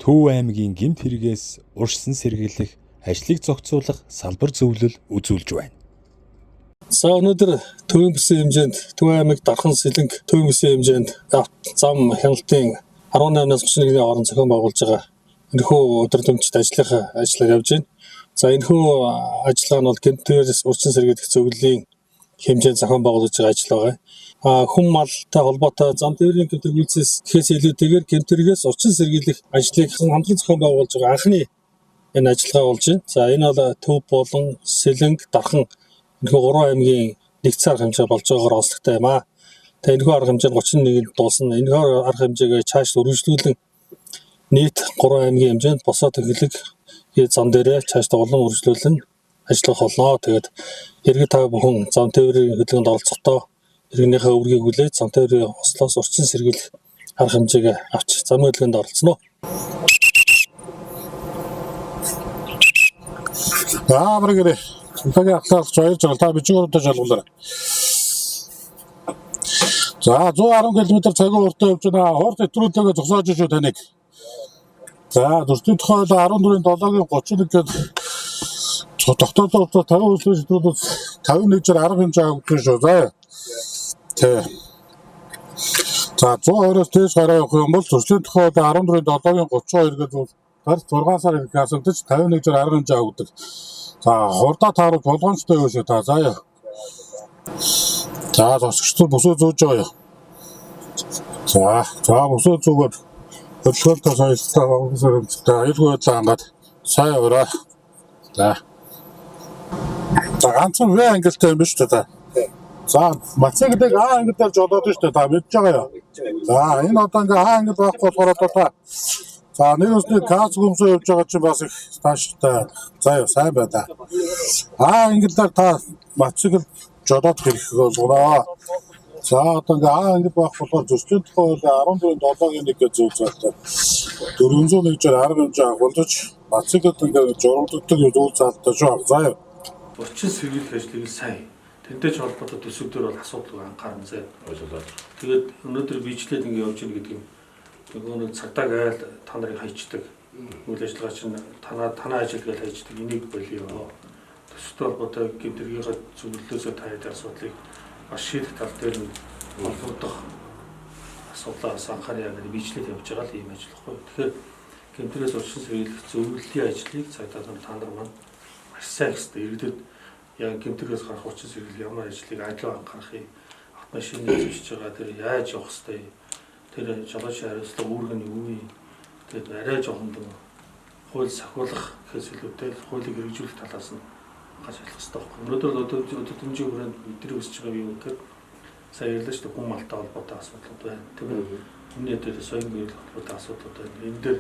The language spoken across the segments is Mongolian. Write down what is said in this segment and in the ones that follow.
Төв аймгийн гэмт хэрэгээс урьдчилан сэргийлэх ажлыг зохицуулах салбар зөвлөл үзүүлж байна. За өнөөдөр төвийн бүсийн хэмжээнд Төв аймаг Дархан Сэлэнг төвийн бүсийн хэмжээнд зам хяналтын 18-наас 31-ний хооронд зохион байгуулж байгаа энэхүү өдөрдөмжид ажлынхаа ажиллаар явж байна. За энэхүү ажиллагаа нь бол гэмтээс урьдчилан сэргийлэх зөвлөлийн хэмжээнд зохион байгуулж байгаа ажил байгаа. Хүн малтай холбоотой зам тээврийн гэмт хэрэгээс гэхээс илүүтэйгээр гэмт хэрэгээс урьдчилан сэргийлэх ажлыг хамтран зохион байгуулж байгаа анхны энэ ажиллагаа болж байна. За энэ бол Төв болон Сэлэнг, Дархан энэхүү гурван аймгийн нэгдсэн арга хэмжээ болж байгаагаар онцлогтой юм аа. Тэгээ энэхүү арга хэмжээ нь 31-нд дуусна. Энэхүү арга хэмжээгээ чааш үргэлжлүүлэн нийт гурван аймгийн хэмжээнд босоо тэнхлэг зам дээрээ чааш улам үргэлжлүүлэн ажиллах болно. Тэгээд иргэд та бүхэн зам тээврийн хөдөлгөөнд оролцохдоо иргэнийхээ өвөргийг хүлээж зам тээврийн ослоос урьдчилан сэргийлэх арга хэмжээгээ авч замын хөдөлгөөнд оролцоно. За бараг удаагийн ахлаас хоёр жаргал та бичиг баримтаа шалгуулаарай. За 110 км цагийн уртаа явж байна. Хурд хэтрүүлээгээ зогсоож шүү таныг. За зөрчлийн тухай 14-ийн 7-гийн 31 гээд тогтоолоор 50 үйлдвэрийн шийдвэрүүд 51-ээр арга хэмжээ авагдсан шүү. За. Тэ. За 120-оос дээш гараа явах юм бол зөрчлийн тухай 14-ийн 7-гийн 32 гэж бол 6 сар ирэх асагдаж 51-ээр арга хэмжээ авагддаг. За хурдаа тааруулж болгоомжтой юу шүү та. За яа. За зогсогчдод босоо зөөж байгаа юу. За за босоо зөөгөөд хөдөлгөөнтэй соёлтой хэмжээтэй аюулгүй байдлаа хангаад сайн яваарай. За. За ганцхан В ангилтай юм биш үү та. За мотоциклыг А ангилаар жолоод шүү дээ та мэдж байгаа юу. За энэ одоо ингээ А ангил байхгүй болохоор одоо та за нэг өсний кац гүмсөө явж байгаа чинь бас их тааштай. За юу сайн байна да. А ангилаар та мотоцикл жолоод хэрэг болгоно. За одоо ингээ А ангил байх болохоор зөрчлийн тухай хуулийн 14-ийн 7-гийн 1 гэж зүйл зайлтай. 401-ээр арга хэмжээ агуулж мотоциклд ингээ журагддаг зүйл зайлтай шүү. За юу. Урьдчилан сэргийлэх ажлыг сайн. Тэнтэй ч холбоотой төсөв дээр бол асуудалгүй анхаарна зэ. Ойлголоо. Тэгээд өнөөдөр бичлээд ингэ явж ийн гэдэг юм. Нөгөө нэг цагдаа гайл та нарыг хайчдаг. Үйл ажиллагаа чинь танаа ажил гэж хайчдаг. Энийг болио. Төсөвтэй холбоотой гэмт хэргийнхээ зөвлөлөөсөө та хэд асуудлыг бас шийдэх тал дээр нь холбогдох асуудлаас анхаарья гэдэг бичлээд явж байгаа л ийм ажил байхгүй. Тэгэхээр гэмт хэрэгээс урьдчилан сэргийлэх зөвлөлийн ажлыг цагдаа нар та нар маань маш сайн хийх хэрэгтэй. Иргэдэд яг гэмт хэрэгээс гарах урьдчилан сэргийлэх ямар ажлыг ажил анхаарах юм, автомашины зөрчиж байгаа тэр яаж явах хэрэгтэй, тэр жолоочийн хариуцлага үүрэг нь юу юм, тэгээд арай жоохон дөө хууль сахиулах гэхээс илүүтэй хуулийг хэрэгжүүлэх талаас нь анхаарч ажиллах хэрэгтэй байхгүй. Өнөөдөр өдөр төвчийн хүрээнд бидний өсөж байгаа юу гэхээр сая ярьлаа шүү дээ, хүн малтай холбоотой асуудлууд байна. Тийм ээ. Өмнө дээр соён гэрэл холбоотой асуудлууд байна. Энэ дээр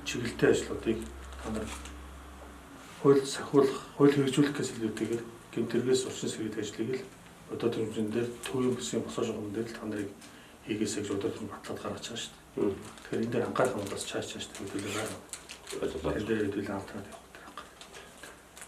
чиглэлтэй ажлуудыг та нар хууль сахиулах, хууль хэрэгжүүлэх гэхээс илүүтэйгээр гэмт хэрэгээс урьдчилан сэргийлэх ажлыг л одоо хэмжээнд дээр төвийн бүсийн босоо шугам дээр л та нарыг хийгээсэй гэж одоо тийм батлаад гаргаж байгаа шүү дээ. Тэгэхээр энэ дээр анхаарах юм бас чааш чааш хэдүүлээ. Ойлголоо. Энэ дээр хэдүүлээ анхаарах явах.